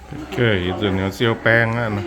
Ga'naaiv nzuonx siou baeng aqv.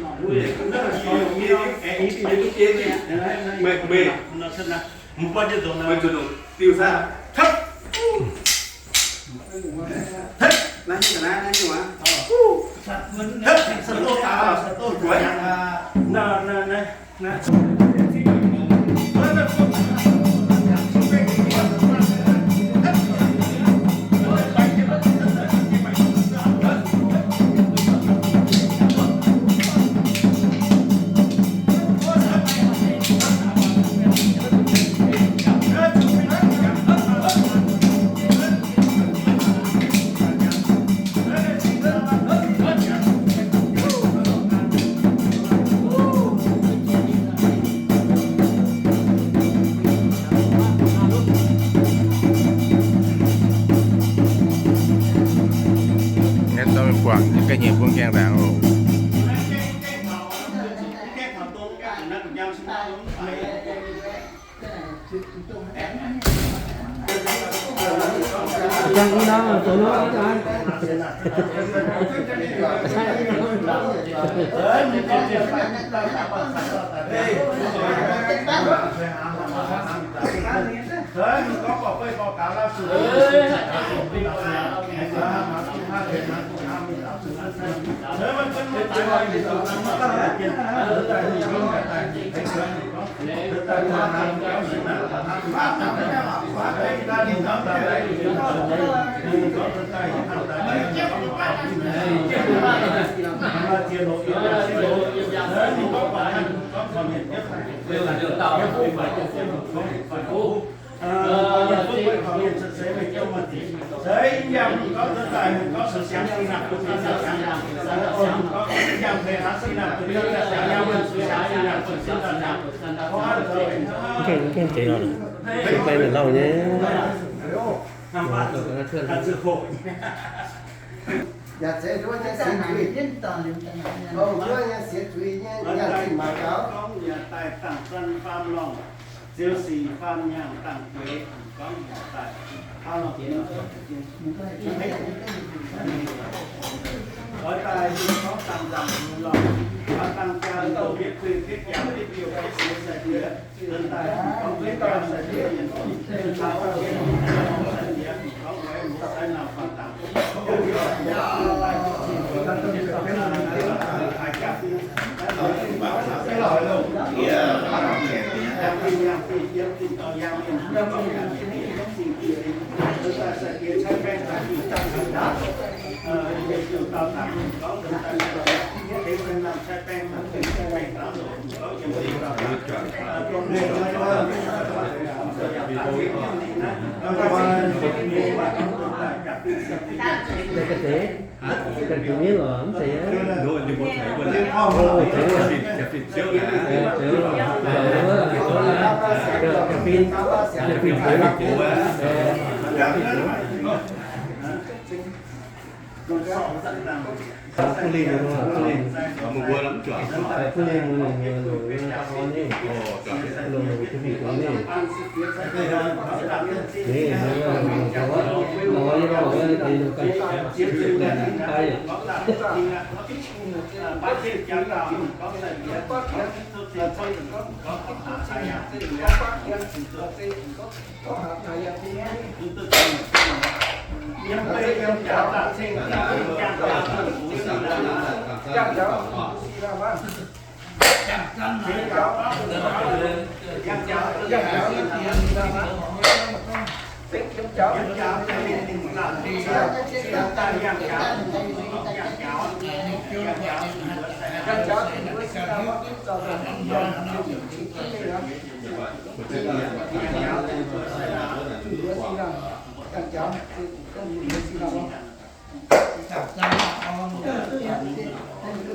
Buangh ga'nyiec bun gaengh ndaangc oc. Lauh nyei. Yaac zeiz nduov nyei sienx zuiz. Nduov nyei sienx zuiz nyei, yaac zinh mangc gaax. Ziux sic faam nyaanh dangh gueix, gorngv daaih. Oix daaih gorngv dangh nzangc lorqc, oix dangh jaa douh mietv kuinx, mietv jangx, mietv biouv, mietv siex sai-diex, deix daaih gorngv mietv jangx sai-diex, sai-diex gorngv oix muoz sai naamh faanh dangc.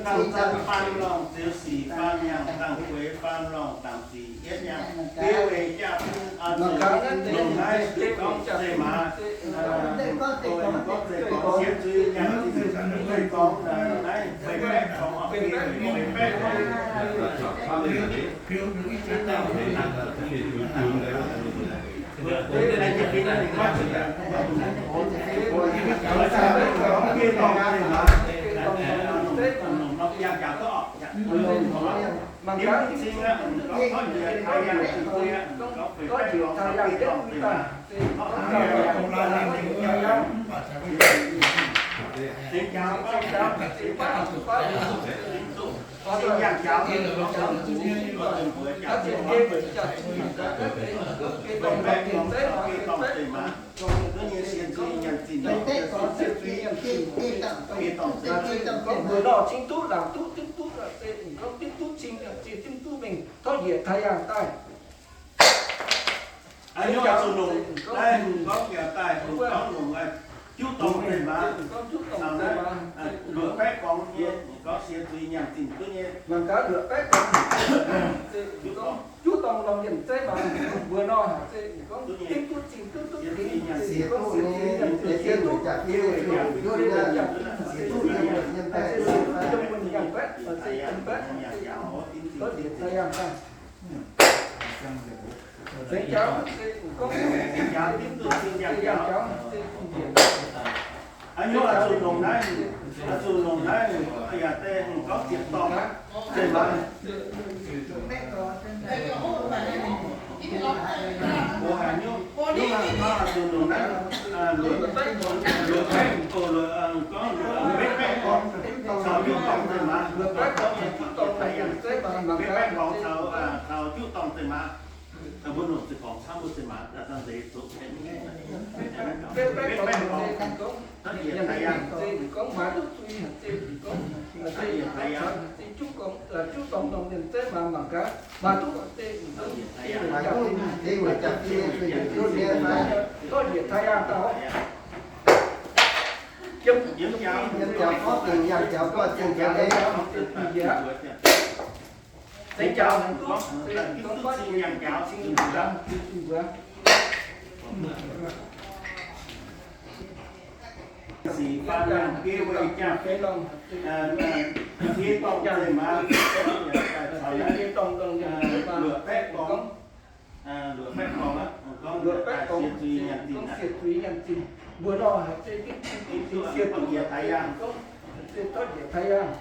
Dangh zanc faam lorngh ziux sic faam nyaanh, dangh gueix faam lorngh dangc sic yietv nyaanh. Biu weic jaa-bung oix zuqc longc naaiv gorngv zeiv-maaz, gorngv zeiv-gorngv sienx zuiz nyaanh, gorngv naaiv feix baeqv gorngv, feix baeqv gorngv. Mangc gaax, mbuox nor cingx duqv, laangc duqv, dimv duqv, se gorngv dimv duqv cing, se dimv duqv mingh, tov njiec taaih yaangh daaih. Aa, nyouz zuqc longc naaiv, gorngv yaac daaih, gorngv longc juqv dorngh deix maaz, gorngv juqv dorngh deix maaz, luoqc baeqv gorngv nyei, gorngv siex zuiz nyaanh zinh duqv nyei. Mangc gaax luoqc baeqv gorngv, juqv dorngh, juqv dorngh lorngh mienh zeiv maaz, mbuox nor haic se gorngv dimv duqv cing duqv duqv dingc, se gorngv siex zuiz nyaanh zinh, siex duqv, siex duqv, siex duqv yiem wuonh nyaanh baeqv, se yiem baeqv, tov njiec taaih yaangh daaih. Zengx jaux, se gorngv, zengx jaux, dimv duqv cing yangh jaux, se dimv duqv cing. Aa, nyouz oix zuqc longc naaiv, oix zuqc longc naaiv, yaac deix gorngv ziepc dorngh aqv, zeiv maaz. Mbuo haiz nyungc, nyungc hnangv oix zuqc longc naaiv, luoqc baeqv, luoqc baeqv, gorngv luoqc baeqv gorngv caux juqv dorngh zeiv maaz, luoqc baeqv gorngv caux juqv dorngh zeiv maaz, baeqv baeqv gorngv caux, caux juqv dorngh zeiv maaz. Mbuo longc ziepc gorngv camv mbuo zeiv maaz, daaih dangh nzeix zuqc. Baeqv baeqv gorngv, tov njiec taaih yaangh, se gorngv maaz duqv zuiz, se gorngv, se juqv dorngh, juqv dorngh lorngh mienh zeiv maaz mangc gaax, maaz duqv, se gorngv, tov njiec taaih yaangh daaih. Yiem jaux gorngv dingc, yangh jaux gorngv dingc, zengx jaux, gorngv, gorngv yangh jaux, cing mbuox. Sic faanh yangh biei weih jaa-fei, biei dorngh zeiv maaz, caux naaiv, luoqc baeqv gorngv, luoqc baeqv gorngv, gorngv luoqc baeqv gorngv, siex zuiz nyaanh zinh, gorngv siex zuiz nyaanh zinh. Mbuox nor haic se dimv duqv, siex duqv njiec taaih yaangh, gorngv se tov njiec taaih yaangh.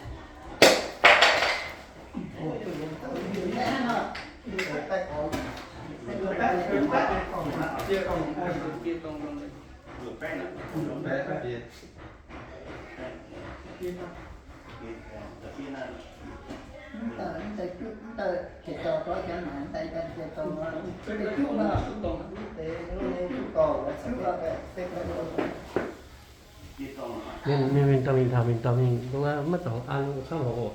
Mienh, mienh, mienh dorh mingh taux, mienh dorh mingh, mv baac maiv zoux an camv hoc oc.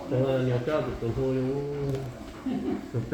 Zoux nyouz jauv zuqc zoux hlo liuz, zoux jauv.